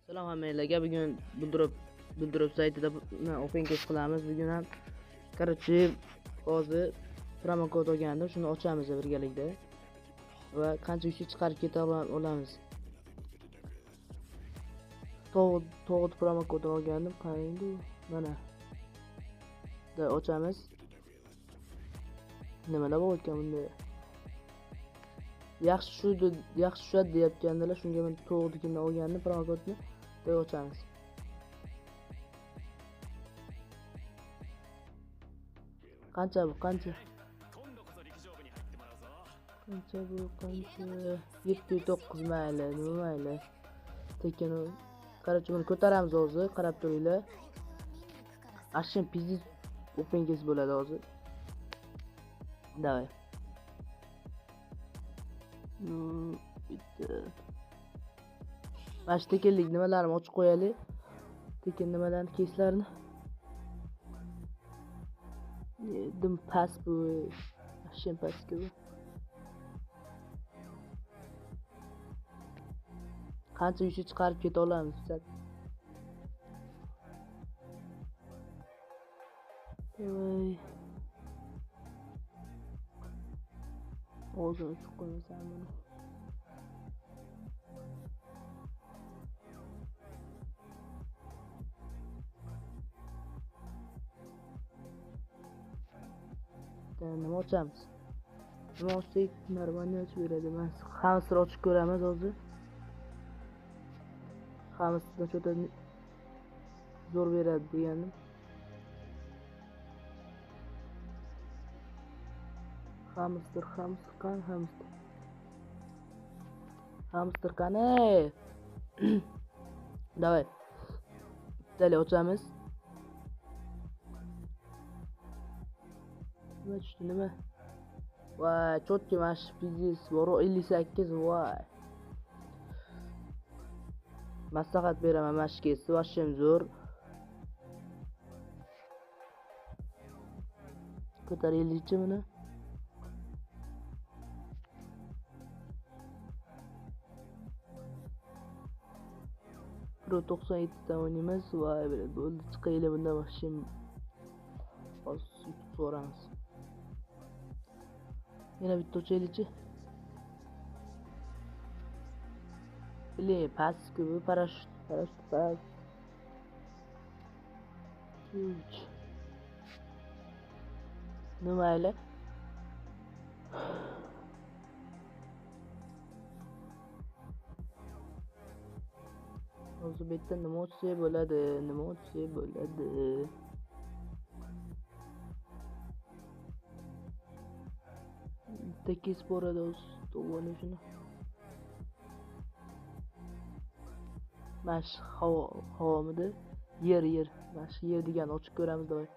Salom hammalarga. Bugun Buldrop saytida open case qilamiz. Bugun ham короче hozir promokod olgandim, shuni ochamiz birgalikda va qancha kuchli chiqarib keta olamiz. Tog'ut promokodini olgandim, qani mana. Da ochamiz. Nimalar bor ekan bunda? Yaxshi shu, yaxshi tushadi deyotgandilar, shunga men to'g'riligini olgandim promokodni. Da ochamiz. Qancha bu? Qancha? Qancha bu? Qancha? 709 mayli, nima mayli. Tekin. Qarabchi buni ko'taramiz hozir, qarab turinglar. Ashim pizdiz open case bo'ladi hozir. Давай. Bitta. Mana shu tekinlik nimalarni ochib qo'yaylik. Tekin nimalarni, keyslarni. Dim past bu. Ashim pastku bu. Qancha yushi chiqarib keta olamiz? Voy. Og'zini ochib qo'ymasam buni. Nima ochamiz? Nima ochsak normalniy ochib beradi. Men hamster ochib ko'ramiz hozir. Hamsterdan cho'ta zo'r beradi degandim. Hamster, hamster qani, hamster. Hamster qani? Давай. Bittali ochamiz. Nima tushdi, nima? Voy, cho'tki mana shu pizis, bor 58, voy. Maslahat beraman, mana shu kesdi, vashim zo'r. Ko'taraylikchi buni. Pro 97 dan o'ynaymiz. Voy, bo'ldi, chiqaylik bundan vashim. Hozir yutib so'ramiz. Yana bitta ochaylikchi. Блин, past bu parashyut, parashyut past. 3. Nima mayli. Hozir bu yerda nima ochsak bo'ladi, nima ochsak bo'ladi. Bitta kes boradi hozir, to'g'ri shuni. Mana shu havomidi? Yer, yer. Mana shu yer degan ochib ko'ramiz, davay.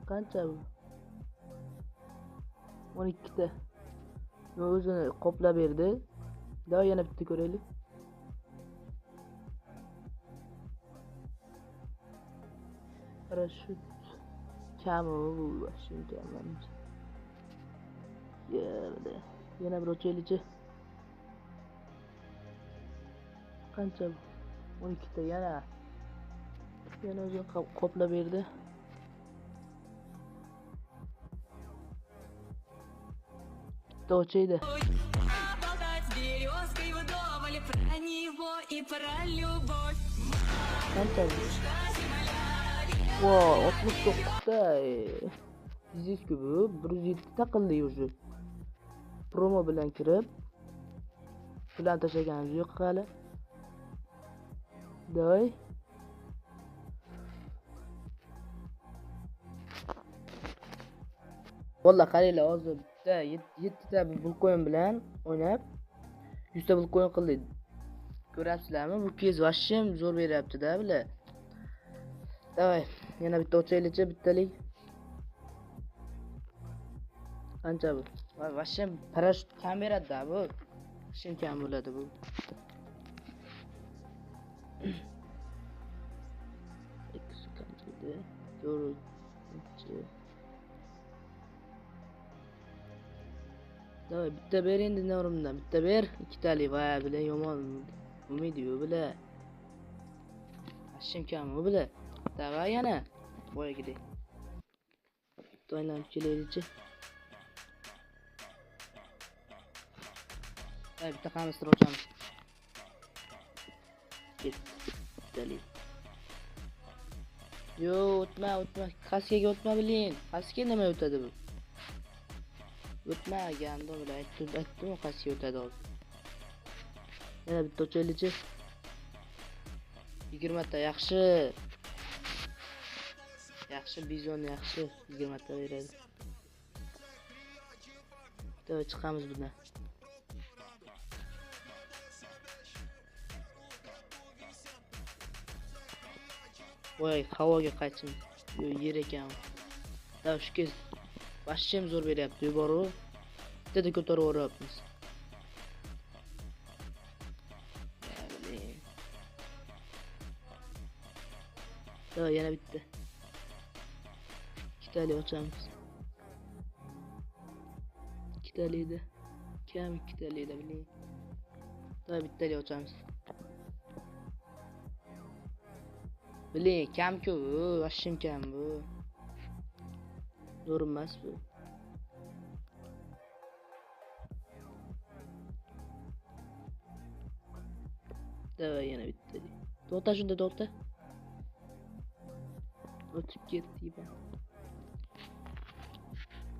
Qancha bu? 12 ta. O'zini qoplab berdi. Davay yana bitta ko'raylik. Parashyut kami bu, vashim kam manimcha. Yana bir ochaylikchi. Qancha bu? 12 ta yana. Yana o'zini qoplab berdi. Bitta ochaydi. Qancha bu? Voy, 69 ta. Pizdiz-ku bu, 107 ta qildik уже. Promo bilan kirib pul tashlaganimiz yo'q hali. Davay. Vallahi qaranglar, hozir bitta 7 ta bulkoin bilan o'ynab 100 ta bulkoin qildik. Ko'rasizlarmi? Bu kez vashim zo'r beryapti-da bular. Davay, yana bitta ochaylikchi, bittalik. Qancha bu? Voy, vashim parashyut kam beradi-da bu. Vashim kam bo'ladi bu. 8 qancha edi? 4. Давай bitta ber endi norimdan, bitta ber, ikkitalik va bilan yomon bo'lmaydi-yu bular. Ashim kam bu bular. Давай yana boyagidek. Bitta aylanib kelaylikchi. Давай bitta qamistir ochamiz. Ketdi. Bittalik. Yo, o'tma, o'tma. Qaskiga o'tma biling. Qaskiga nima o'tadi bu? O'tma, gandom bilan aytdim, qaskiga o'tadi hozir. Yana bitta ochaylikchi. 20 ta yaxshi. Yaxshi bizon yaxshi 20 ta beradi. Bitta chiqamiz bundan. Voy, havoga qaytsin. Yo, yer ekan. Da shu kez vashshem zo'r beryapti, boru. Bittada ko'tarib yuboryapmiz. Da yana bitta. Ikkitalik ochamiz. Ikkitalikda. Kam ikkitalikda biling. Da bittalik ochamiz. Biling, kam-ku, vashshim kam bu. Zo'r emas bu. Davay yana bitta. To'xta shunda, to'xta. O'tib ketdi iba.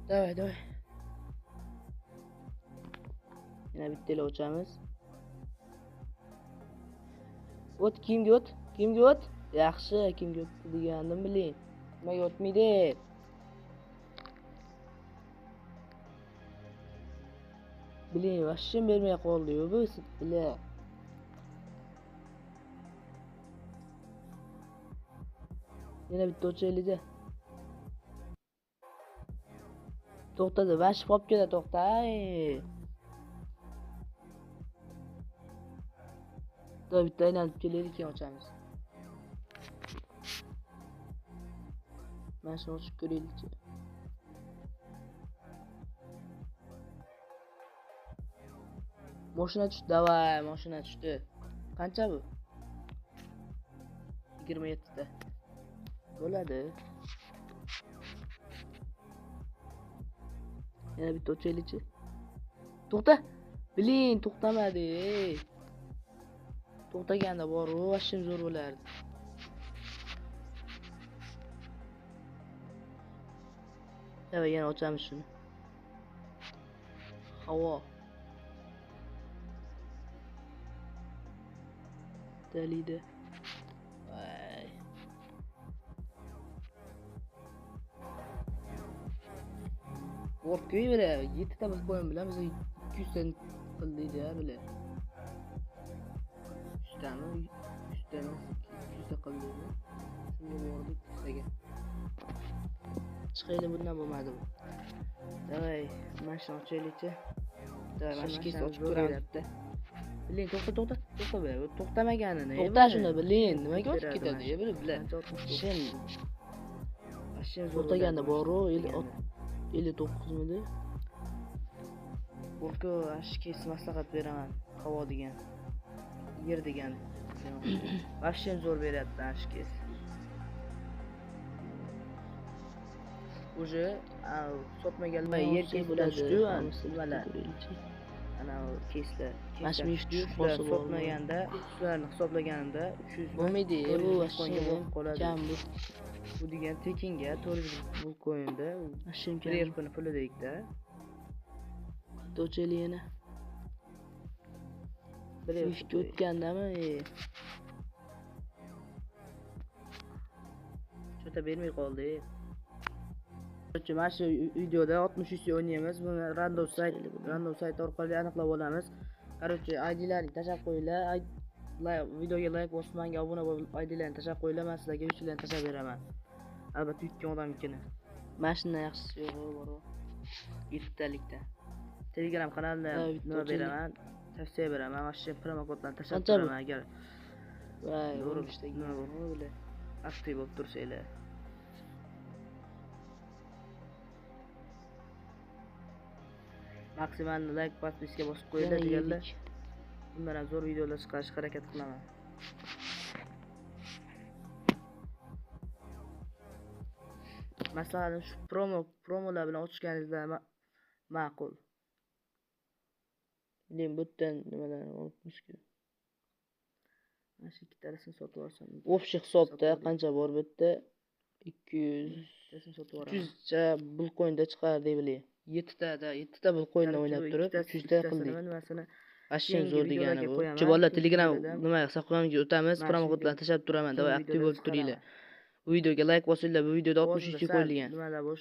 Davay, davay. Yana bittalik ochamiz. O't, kimga o't? Kimga o't? Yaxshi, kimga o'tdi degandim biling. Nimaga o'tmaydi? Biling, vashshim bermay qoldi-yu bu bila. Yana bitta ochaylik-da. To'xtadi, vashib qolib ketadi, to'xta. Bitta aylanib kelaylik, keyin ochamiz. Mana shuni ochib ko'raylikchi. Mashina tushdi, davay, mashina tushdi. Qancha bu? 27 ta. Bo'ladi. Yana bitta ochaylikchi. To'xta. Biling, to'xtamadi. To'xtaganda bor, vashim zo'r bo'lardi. Davay yana ochamiz shuni. Havo. Dalida. Vay. O'rtga beradi. 7 ta bitcoin bilan biz 200 ta qildik-da bular. 100 tami? 100 ta emas, 200 ta qildik. Shunga bordik 200taga. Chiqaylik bundan bo'lmadi bu. Davay, mana shuni ochaylikchi. Davay, mana shu kesni ochib ko'ramiz bitta. Biling, to'xta, to'xta, to'xta, to'xtamaganini. To'xta shuni biling, nimaga o'tib ketadi, bilib, Shin. To'xtaganda bor-u, 59 midi? O'rko, shu kesni maslahat beraman. Havo degan. Yer degan. Vashshem zo'r beryapti shu kes. Уже sotmaganlar yer keslar tushdi, nimalar. Ana keslar. Mana shu sotmaganda, shularni hisoblaganimda 300 bo'lmaydi, bu vashshem qoladi. Kam bu. Bu degan tekinga 400 bitcoinda, vashshem kam. Puli deyikda. To'chali yana. Bir o'tgandami? Chota bermay qoldi. Mana shu videoda 63 ta o'ynaymiz. Buni random sayt orqali aniqlab olamiz. Короче, ID'larni tashlab qo'yinglar. Videoga like bosib, menga obuna bo'lib, ID'larni tashlab qo'yinglar. Men sizlarga 3 larni tashlab beraman. Albatta yutgan odamnikini. Mana shundan yaxshisi yo'q, bor. 7 talikda. Telegram kanalida nima beraman, tavsiya beraman. Mana shu promokodlarni tashlab turaman agar. Voy, nima bor, aktiv bo'lib tursanglar. Maksimalni like, podpiska bosib qo'yinglar deganlar. Bundan ham zo'r videolar chiqarishga harakat qilaman. Masalan, shu promolar bilan ochganingizda ma'qul. Lekin bu yerdan nimalarni olibmiz-ku. Mana shu ikkitasini sotib olsam. Общий hisobda qancha bor bu yerda? 200, Ikkitasini sotib yuboraman. 300 cha bulkoinda chiqar deb o'ylayman. 7ta bulkoinda o'ynab turib, 300 ta qildik. Nimasini Ashim zo'r degani bu. Shu bolalar Telegram nima hisobxonamizga o'tamiz, promo kodlarni tashlab turaman. Davay aktiv bo'lib turinglar. Bu videoga like bosinglar, bu videoda 63 qo'yilgan. Nimalar bor?